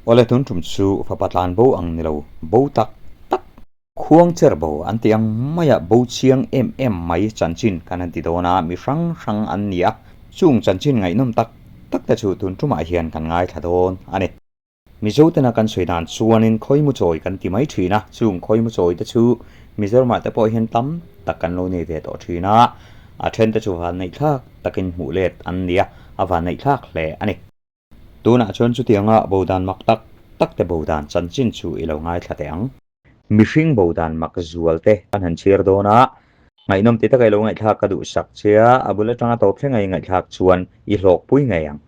Awle tun tum chu fapa tlan bo ang ni lo, bo tak tak. Khuang cher bo an tih ang maia bo chiang em em mai chanchin kan han ti dawn a, mi hrang hrang an ni a, chung chanchin ngaihnawm tak tak te chu tun tumah hian kan ngaithla dawn a ni. Mizo tena kan sawi dan chuanin khawimu chawi kan ti mai thin a, chung khawimu chawi te chu Mizoramah te pawh hian tam tak kan lo nei ve tawh thin a, a then te chu vanneihthlak takin hmuh let an ni a, a vanneihthlak hle a ni. Tunah chuan chutianga bo dan mak tak tak te bo dan chanchin chu i lo ngaithla teh ang. Mihring bo dan mak zual te kan han chhiar dawn a, ngaihnawm ti taka i lo ngaihthlak ka duhsak che a, a bul atanga tawp thleng a i ngaihthlak chuan i hlawkpui ngei ang.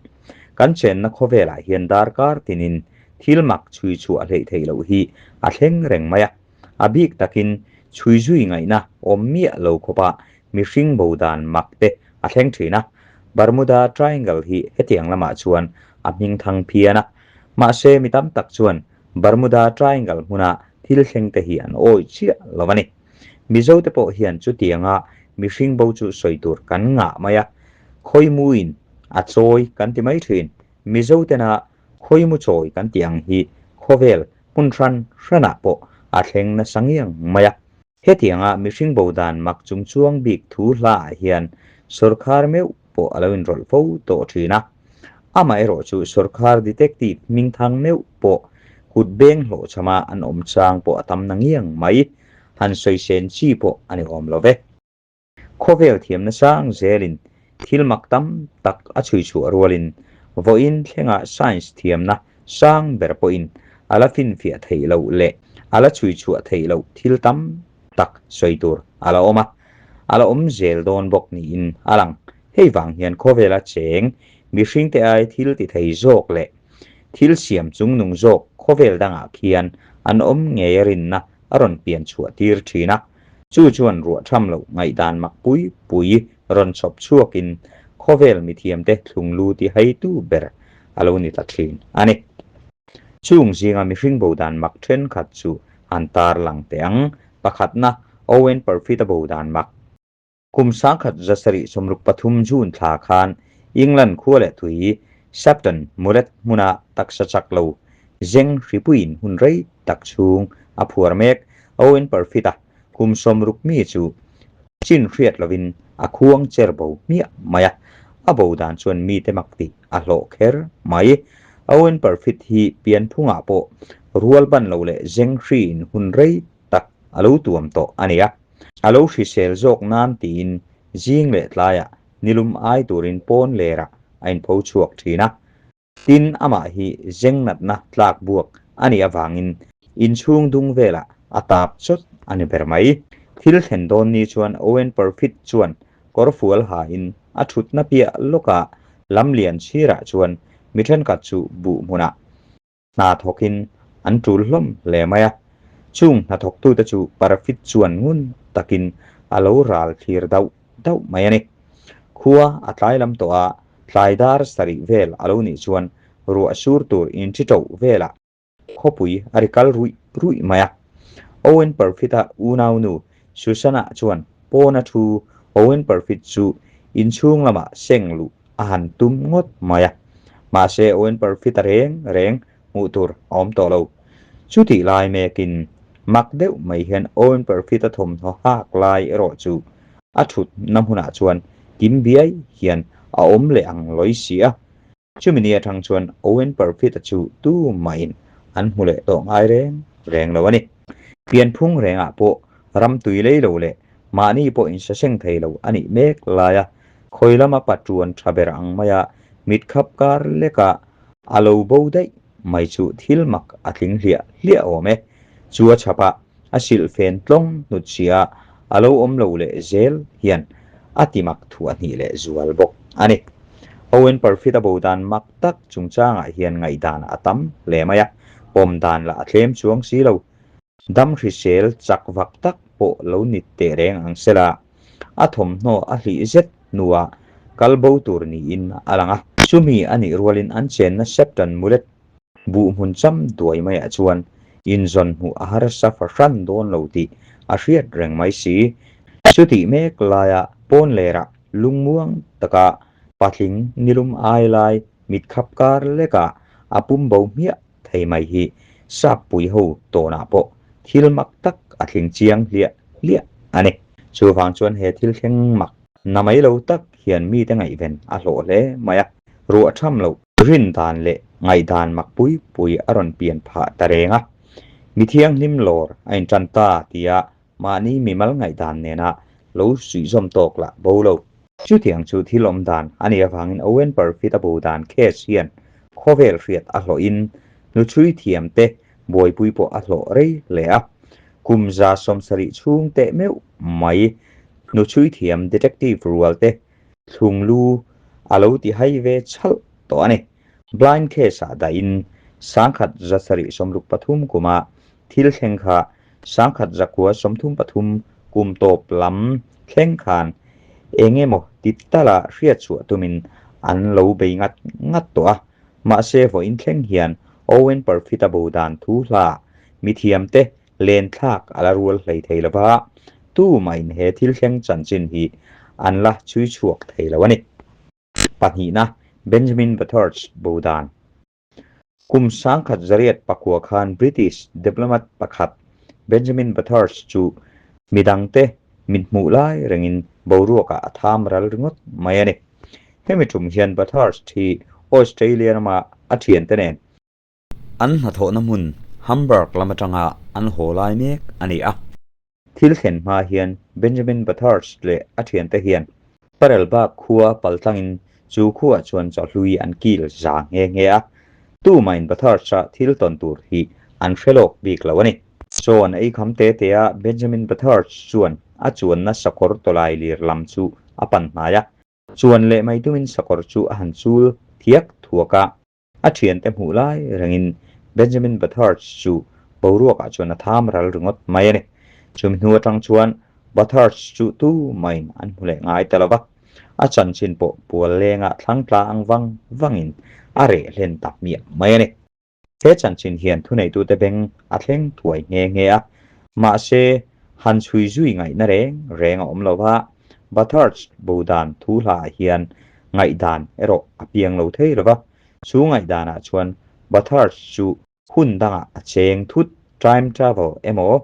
Kan chenna khawvelah hian darkar tinin thil mak chhui chhuah hleih theih loh hi a thleng reng mai a. A bik takin chhui zui ngaihna awm miah lo khawpa mihring bo dan mak te a thleng thin a, Bermuda Triangle hi hetiang lamah chuan a hming thang phian a. Mahse mi tam tak chuan Bermuda Triangle hmuna thil thleng te hi an awih chiah lo a ni. Mizo te pawh hian chutianga mihring bo chu sawi tur kan ngah mai a, khawimuin a chawi kan ti mai thin. Mizo tena khawimu chawi kan tih ang hi khawvel hmun hran hranah pawh a thleng nasa ngiang mai a. Hetianga mihring bo dan mak chungchuang bik thu hlaah hian sawrkhar meuh pawh a lo inrawlh fo tawh thin a. Amaherawh chu sawrkhar detective hmingthang meuh pawh kut beng hlawhchhama an awm chang pawh a tam na ngiang mai, han sawi sen chi pawh a ni awm lo ve. Khawvel thiamna sang zelin thil mak tam tak a chhui chhuah rualin vawiin thlengah science thiamna sang ber pawhin a la finfiah theih loh leh a la chhui chhuah theih loh thil tam tak sawi tur a la awm a, a la awm zel dawn bawk niin a lang. Hei vang hian khawvela cheng mihringte ai thil ti thei zawk leh thil siam chungnung zawk khawvel dangah khian an awm ngei a rinna a rawn pian chhuah tir thin a. Chu chuan ruah tham loh ngaihdan mak pui pui rawn chhawp chhuakin khawvel mithiamte thlunglu ti haitu ber a lo ni ta thin a ni. Chung zinga mihring bo dan mak thenkhat chu an tarlang teh ang. Pakhatna, Owen Parfitt-a bo dan mak. Kum 1773 June thla khan England khua leh tui Shepton Mulet hmuna taksa chak lo zeng hripuiin hun rei tak chhung a phuar mek. Owen Parfitt-a kum 60 mi chu chin hriat lovin a khuang cher bo hmiah mai a, a bo dan chuan mite mak tih a hlawh kher mai. Owen Parfitt hi pianphungah pawh rual ban lo leh zeng hriin hun rei tak a lo tuam tawh a ni a. A lo hrisel zawk nan tiin zing leh tlaiah nilum ai turin pawn lerah a inpho chhuak thin a. Tin, amah hi zeng natna tlak buak a nih avangin inchhung dung velah a tap chawt a ni ber mai. Thil thlen dawn ni chuan Owen Parfitt chuan kawrfual hain a thutna piah lawkah lamlian chhirah chuan mi thenkhat chu buh hmunah Hna thawkin an tul hlawm hle mai a, chung hnathawktute chu Parfitt chuan ngun takin a lo ral thlir dauh dauh mai a ni. Khua a tlai lam tawh a, tlai dar sarih vel a lo nih chuan ruah sur tur inṭi ṭoh velah khawpui a ri kal ruih ruih mai a. Owen Parfitt-a unaunu Susanna chuan pawna thu Owen Parfitt chu inchhung lamah seng luh a han tum ngawt mai a, mahse Owen Parfitt-a reng reng hmuh tur a awm tawh lo. Chutih lai mekin mak deuh mai hian Owen Parfitt-a thawmhnaw hak lai erawh chu a thutna hmunah chuan kim biai hian a awm leh ang lawi si a. Chumi ni atang chuan Owen Parfitt-a chu tumahin an hmu leh tawh ngai reng reng lo a ni. Pianphung rengah pawh ram tui lei lo leh mahni pawh insaseng thei lo a nih mek laia Khawi lama patruan tha ber ang maia mitkhap kar leka a lo bo daih mai chu thil mak a tling hliah hliah awm e. Chu a chhapah a silhfen tlawng hnut sia a lo awm lo leh zel hian a ti mak thuah hnih leh zual bawk a ni. Owen Parfitt a bo dan mak tak chungchangah hian ngaihdan a tam hle mai a, pawm dan lah a thlem chuang si lo. Dam hrisel chak vak tak pawh lo ni teh reng ang sela, a thawmhnaw a hlih zet hnuah kal bo tur niin a lang a. Chumi a nih rualin an chenna Shepton Mulet buh hmun cham duai maiah chuan inzawn hmuh a harsa fahran dawn lo tih a hriat reng mai si. Chutih mek laia pawn lerah lungmuang taka patling nilum ai lai mitkhap kar lekah a pum bo hmiah. thei mai hi sap pui ho tawnah pawh thil mak tak a tling chiang hliah hliah a ni. Chuvang chuan he thil thleng mak na mai lo tak hian mite ngaihven a hlawh hle mai a, ruah tham loh rin dan leh ngaihdan mak pui pui a rawn pian phah ta reng a. Mi thianghlim lawr a intan ta tia mahni mimal ngaihdan nena lo suihzawm tawk lah bo lo. Chutiang chu thil awm dan a nih avangin Owen Parfitt a bo dan case hian khawvel hriat a hlawhin hnuchhui thiamte buaipui pawh a hlawh rei hle a. Kum 70 chhung teh meuh mai hnuchhui thiam detective rualte thlunglu a lo ti hai ve chhalh tawh a ni. Blind case-ah dahin 1763 kuma thil thleng kha 1933 kum tawp lam thleng khan eng emaw ti tala hriat chhuah tumin an lo bei ngat ngat tawh a. Mahse vawiin thleng hian Owen Parfitt-a bo dan thu hla mithiamte len thlak a la rual hlei thei lo va, tumahin he thil thleng chanchin hi an la chhui chhuak thei lo a ni. Pahnihna, Benjamin Bathurst bo dan. Kum 1909 khan British diplomat pakhat Benjamin Bathurst chu midangte mit hmuh lai rengin boruakah a tham ral ringawt mai a ni. Hemi tum hian Bathurst hi Australia rama a thiante nen an hnathawhna hmun Hamburg lam atanga an haw lai mek a ni a. Thil thlen hma hian Benjamin Bathurst leh a thiante hian Parelbak khua paltlangin chu khuaah chuan chawhlui an kil za nghe nghe a. Tumahin Bathurst-a thil tawn tur hi an hre lawk bik lo a ni. Chaw an ei kham te te a, Benjamin Bathurst chuan a chuanna sakawr tawlai lir lam chu a pan hnai a. Chuan leh mai tumin sakawr chu a han chul thiak thuak a. A thiante hmuh lai rengin Benjamin Bathurst chu boruakah chuan a tham ral ringawt mai a ni. Chumi hnu atang chuan Bathurst chu tu maiin an hmu leh ngai ta lo va, a chanchin pawh pual lengah thlang tla ang vang vangin a reh hlen tak miah mai a ni. He chanchin hian thuneitute beng a thleng thuai nghe nghe a, mahse han chhui zui ngaihna reng reng a awm lo va, Bathurst bo dan thu hlaah hian ngaihdan erawh a piang lo thei lo va, chu ngaihdanah chuan Bathurst chu hun dangah a cheng thut, time travel, emaw,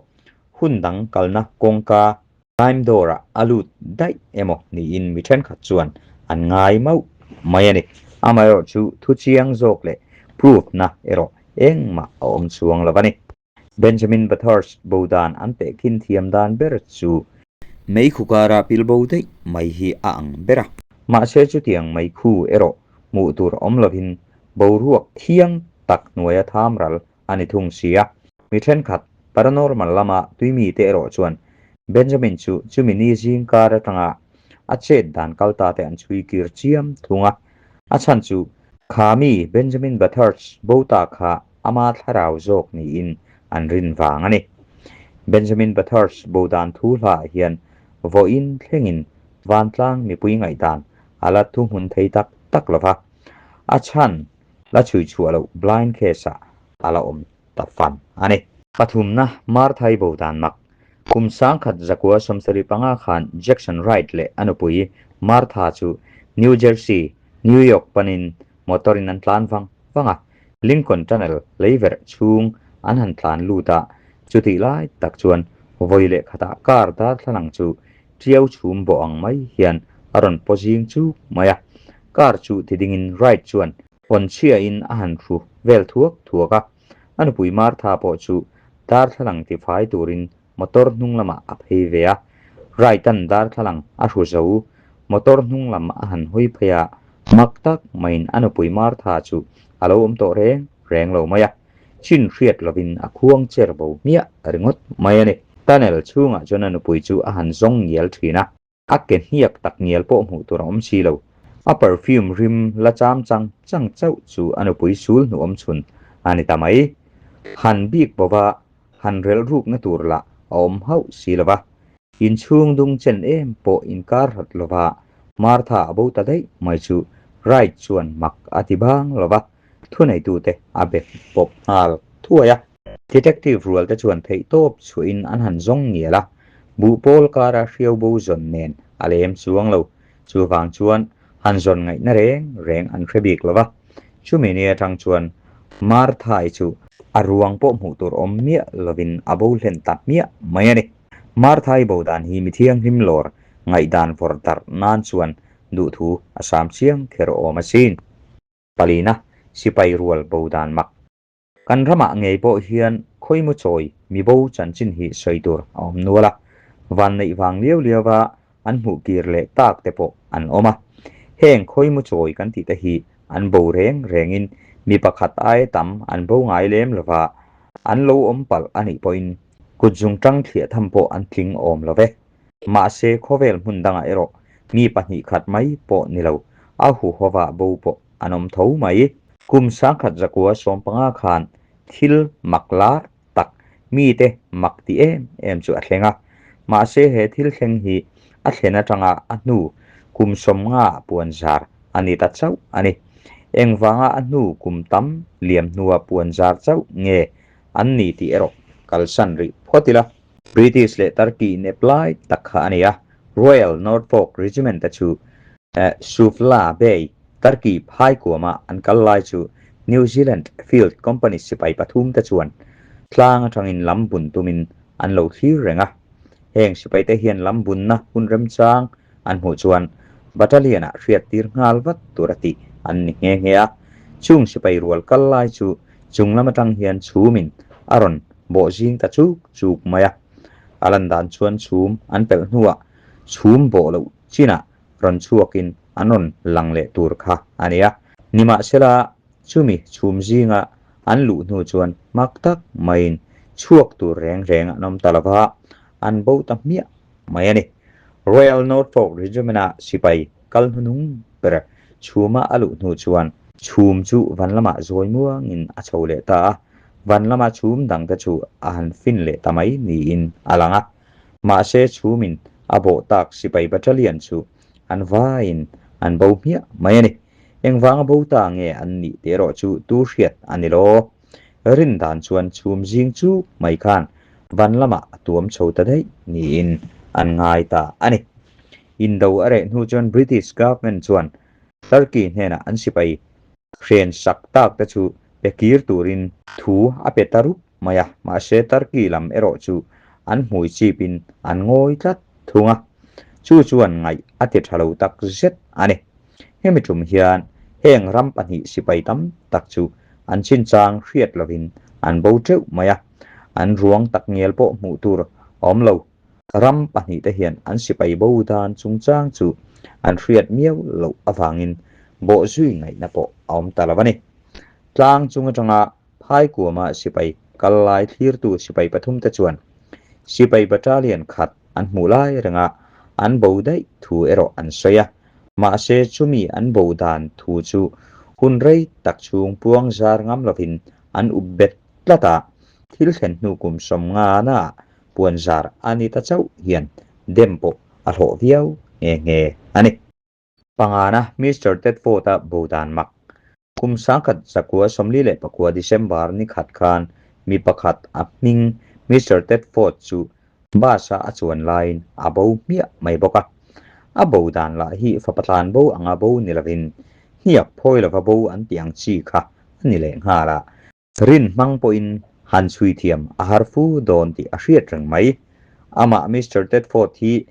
hun dang kalna kawngka, time door-ah a lut daih emaw niin mi thenkhat chuan an ngai mauh mai a ni. Amaherawhchu thu chiang zawk leh proof-na erawh engmah a awm chuang lo a ni. Benjamin Bathurst bo dan an tehkhin thiam dan ber chu. Meikhu kara pil bo daih mai hi a ang ber a. Mahse chutiang meikhu erawh hmuh tur awm lovin boruak thiang tak hnuaia tham ral a ni thung si a. Mi thenkhat paranormal lama tuimite erawh chuan Benjamin chu chumi ni zing kar atanga a chet dan kal ta te an chhui kir chiam thung a. A chhan chu kha mi Benjamin Bathurst bo ta kha ama thlarau zawk niin an rin vang a ni. Benjamin Bathurst bo dan thu hlaah hian vawiin thlengin vantlang mipui ngaihdan a la thuhmun thei tak tak lo va, a chhan la chhui chhuah loh blind case-ah a la awm ta fan a ni. Pathumna, Marthai bo dan mak. Kum 1975 khan Jackson Wright leh a nupui Martha chu New Jersey, New York panin motor in an tlan vang vang a, Lincoln Tunnel lei verh chhung an han tlan lut a, chutih lai tak chuan vawi leh khatah car darthlalang chu tiau chhum bawh ang mai hian a rawn paw zing chuk mai a, car chu ti dingin Wright chuan hawn chhiain a han hru vel thuak thuak a, a nupui Martha pawh chu darthlalang tifai turin motor hnung lamah a phei ve a, Wright-a'n darthlalang a hru zo, motor hnung lam a han hawi phei a, mak tak maiin a nupui Martha chu a lo awm tawh reng reng lo mai a, chin hriat lovin a khuang cher bo hmiah ringawt mai a ni. Tunnel chhungah chuan a nupui chu a han zawng ngial thin a, a ke hniak tak ngial pawh hmuh tur a awm si lo. A perfume rim la cham chang chang chauh chu a nupui sul hnuawm chhun a ni ta mai. Han bik bova han relh rukna tur lah a awm hauh si lo va. Inchhung dung chen em pawh inkar hlat lo va, Martha a bo ta daih mai chu Wright chuan mak a ti bang lo va, thuneitute a be pawp nghal thuai a. Detective rual te chuan theihtawp chhuahin an han zawng ngial a, buhpawl kara hriau bo zawn nen a lem chuang lo. Chuvang chuan han zawn ngaihna reng reng an hre bik lo va. Chumi ni atang chuan Martha-i chu a ruang pawh hmuh tur awm miah lovin a bo hlen ta hmiah mai a ni. Martha-i bo dan hi mi thianghlim lawr ngaihdan vawrh darh nan chuan duhthu a sam chiang kher awm asin. Palina, sipai rual bo dan mak. Kan ramah ngei pawh hian khawimaw chawi mibo chanchin hi sawi tur a awm nual a, vanneih vang liau liauva an hmuh kir leh tak te pawh an awm a. Heng khawimaw chawi kan tih te hi an bo reng rengin mi pakhat aia tam an bo ngai lem lova, an lo awm palh a nih pawhin kut zungtang thliah tham pawh an tling awm lo ve. Mahse khawvel hmun dangah erawh mi pahnih khat mai pawh ni lo, a huhova bo pawh an awm tho mai. Kum sangkhat zakua 15 khan thil mak lar tak mite mak ti em em chu a thleng a. Mahse he thil thleng hi a thlen atanga a hnu kum 50 ah puan zar a ni ta chauh a ni. Engvanga a hnu kum tam liam hnua puan zar chauh nge an ni tih erawh kalsan rih phawt ila. British leh Turkey inep lai tak kha a ni a, Royal Norfolk Regiment te chu Suvla Bay, Turkey phai kuama an kal lai chu New Zealand Field Company sipai pathum te chuan tlang atangin lam bun tumin an lo thlir reng a. Heng sipai te hian lam bunna hun remchang an hmuh chuan Battalion-ah hriat tir nghal vat tur a tih an ni nghe nghe a. Chung sipai rual kal lai chu chung lam atang hian chhumin a rawn bawh zing ta chuk chuk mai a. A lan dan chuan chhum an pelh hnuah chhum bawh loh chinah rawn chhuakin an rawn lang leh tur kha a ni a. Nimahsela, chumi chhum zinga an luh hnu chuan mak tak maiin chhuak tur reng reng an awm ta lo va, an bo ta hmiah mai a ni. Royal Norfolk Regiment-a sipai kal hnuhnung ber chhuma a luh hnu chuan chhum chu van lamah zawi muangin a chho leh ta a, van lama chhum dangte chu a han fin leh ta mai niin a lang a. Mahse chhumin a bawh tak sipai battalion chu an vaiin an bo hmiah mai a ni. Engvanga bo ta nge an nih tih erawh chu tu hriat a ni lo. Rin dan chuan chhum zing chuk mai khan van lamah a tuam chho ta daih niin an ngai ta a ni. Indo a reh hnu chuan British government chuan Turkey hnenah an sipai hren sak tak te chu pe kir turin thu a pe ta rup mai a, mahse Turkey lam erawh chu an hmui chipin an ngawi tlat thung a, chu chuan ngaih a ti tha lo tak zet a ni. Hemi tum hian heng ram pahnih sipai tam tak chu an chinchang hriat lovin an bo teuh mai a, an ruang tak ngial pawh hmuh tur a awm lo. Ram pahnihte hian an sipai bo dan chungchang chu an hriat miau loh avangin bawhzui ngaihna pawh a awm ta lo a ni. Tlang chung atanga Phaikuama sipai kal lai thlirtu sipai pathumte chuan sipai battalion khat an hmuh lai renga an bo daih thu erawh an sawi a. Mahse chumi an bo dan thu chu hun rei tak chhung puang zar ngam lovin an up bet tlat a, thil thlen hnu kum 50 naah puan zar a ni ta chauh hian dem pawh a hlawh viau nghe nghe a ni. Pangana Mister Tedford-a bo dan mak. Kum 1949 December ni khat khan mi pakhat a hming Mister Tedford chu bus-a a chuan laiin a bo hmiah mai bawk a. A bo dan lah hi fapa tlan bo anga bo ni lovin hniak phawi lova bo an tih ang chi kha a ni leh nghal a. Rin hmang pawhin han chhui thiam a har fu dawn tih a hriat reng mai. Amah Mister Tedford hi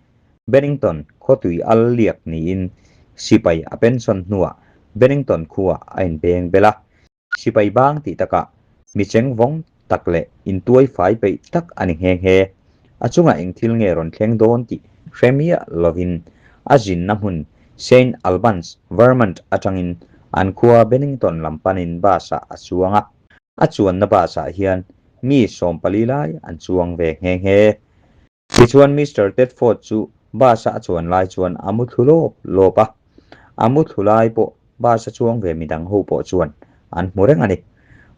Bennington khawtui al liak niin sipai a pension hnuah Bennington khuaah a inbeng bel a. Sipai bang tih takah mi cheng vawng tak leh intuai fai peih tak a ni nghe nghe. A chungah eng thil nge rawn thleng dawn tih hre miah lovin a zinna hmun Saint Albans, Vermont atangin an khua Bennington lam panin bus-ah a chuang a. A chuanna bus-ah hian mi 14 lai an chuang ve nghe nghe. Tichuan Mister Tedford chu bus-a a chuan lai chuan a mu thlu lawp lawp a. A mu thlu lai pawh bus-a chuang ve midang ho pawh chuan an hmu reng a ni.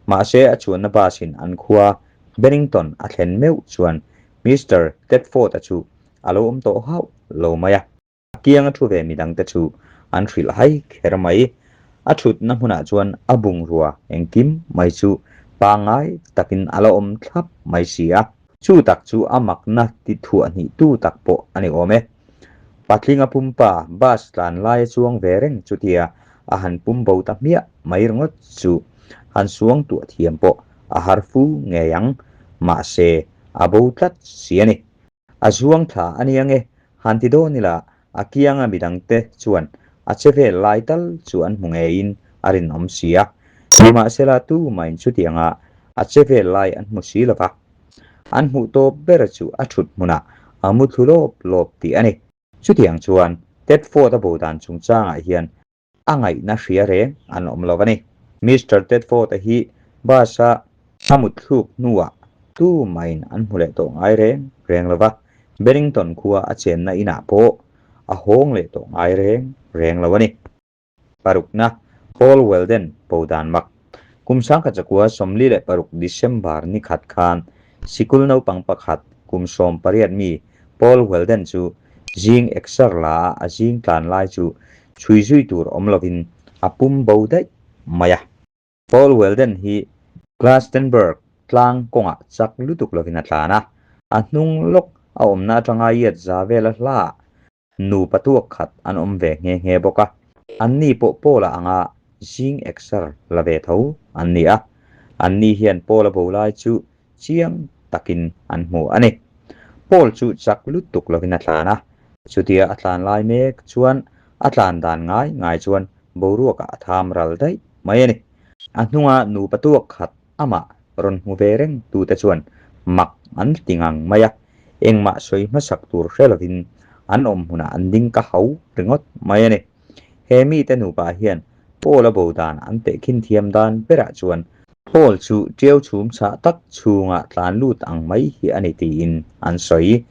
Mahse a chuanna bus-in an khua Bennington a thlen meuh chuan Mister Tedford-a chu a lo awm tawh hauh lo mai a. A kianga thu ve midangte chu an hrilh hai kher mai. A thutna hmunah chuan a bungrua engkim mai chu pangngai takin a la awm thlap mai si a. Chu tak chu a makna ti thuah hnih tu tak pawh a ni awm e. Patlinga pumpa bus tlan laia chuang ve reng chutia a han pum bo ta hmiah mai ringawt chu. han suangtuah thiam pawh a har fu ngei ang, mahse a bo tlat si a ni. A zuang thla a nia nge, han ti dawn ila a kianga midangte chuan a che vel lai tal chu an hmu ngeiin a rinawm si a. Nimahsela tumahin chutianga a che vel lai an hmu si lo va. An hmuh tawp ber chu a thut hmunah a mu thlu lawp lawp tih a ni. Chutiang chuan Tedford-a bo dan chungchangah hian a ngaihna hria reng an awm lo a ni. Mister Tedford-a hi bus-a a mut thluk hnuah tumahin an hmu leh tawh ngai reng reng lo va, Bennington khua a chenna inah pawh a hawng leh tawh ngai reng reng lo a ni. Parukna, Paul Weldon bo dan mak. Kum 1946 December ni khat khan sikul naupang pakhat kum 18 mi Paul Weldon chu zing exer la a a zing tlan lai chu chhui zui tur awm lovin a pum bo daih mai a. Paul Weldon hi Glastonbury tlang kawngah chak lutuk lovin a tlan a, a hnung lawk a awmna atanga iat za vela hlaah Nupa tuak khat an awm ve nghe nghe bawk a, anni pawh Paula anga zing exer la ve tho an ni a, anni hian Paula bo lai chu chiang takin an hmu a ni. Paul chu chak lutuk lovin a tlan a, chutia a tlan lai mek chuan a tlan dan ngai ngai chuan boruakah a tham ral daih mai a ni. A hnunga nupa tuak khat Amah rawn hmu ve reng tute chuan mak an ti ngang mai a, engmah sawi hmasak tur hre lovin an awm hmunah an ding ka hau ringawt mai a ni. He mite nupa hian Paul-a bo dan an tehkhin thiam dan berah chuan Paul chu ṭiau chhum chhah tak chhunga tlan lut ang mai hi a ni tiin an sawi.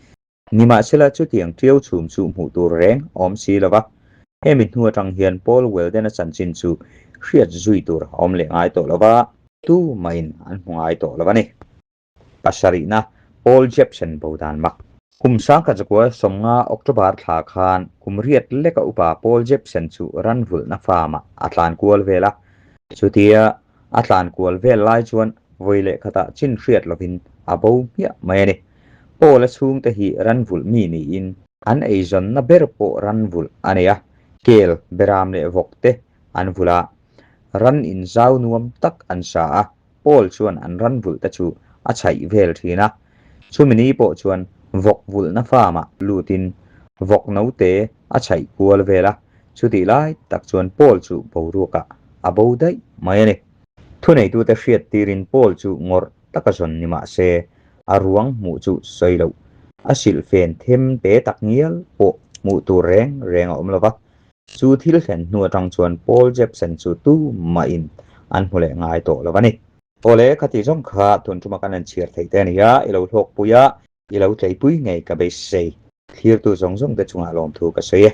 Nimahsela chutiang ṭiau chhum chu hmuh tur reng a awm si lo va, hemi hnu aṭang hian Paul Weldon-a chanchin chu hriat zui tur a awm leh ngai tawh lo va, tumahin an hmu ngai tawh lo a ni. Pasarihna, Paul Jepson bo dan mak. Kum 1950 October thla khan kum riat leka upa Paul Jepson chu ran vulhna farm-ah a tlan kual vel a, chutia A tlan kual vel lai chuan vawi leh khatah chin hriat lovin a bo hmiah mai a ni. Paul-a chhungte hi ran vulh mi niin an eizawnna ber pawh ran vulh a nei a, kel, beram leh vawk te an vulh a, ran inzau nuam tak an sa a, Paul chuan an ran vulh te chu a chhaih vel thin a. Chumi ni pawh chuan vawk vulhna farm-ah lutin vawk note a chhaih kual vel a, chutih lai tak chuan Paul chu boruakah a bo daih mai a ni. Thuneitute hriat tirin Paul chu ngawrh taka zawn ni mah se, a ruang hmuh chu sawi loh. A silhfen them te tak ngial pawh hmuh tur reng reng a awm lo va. Chu thil thlen hnu atang chuan Paul Jepsen chu tumahin an hmu leh ngai tawh lo a ni. Awle, khati zawng kha tun tuma kan han chhiar theih te a ni a, i lo hlawkpui a, i lo tleipui ngei ka beisei. Thlirtu zawng zawng te chungah lawmthu ka sawi e.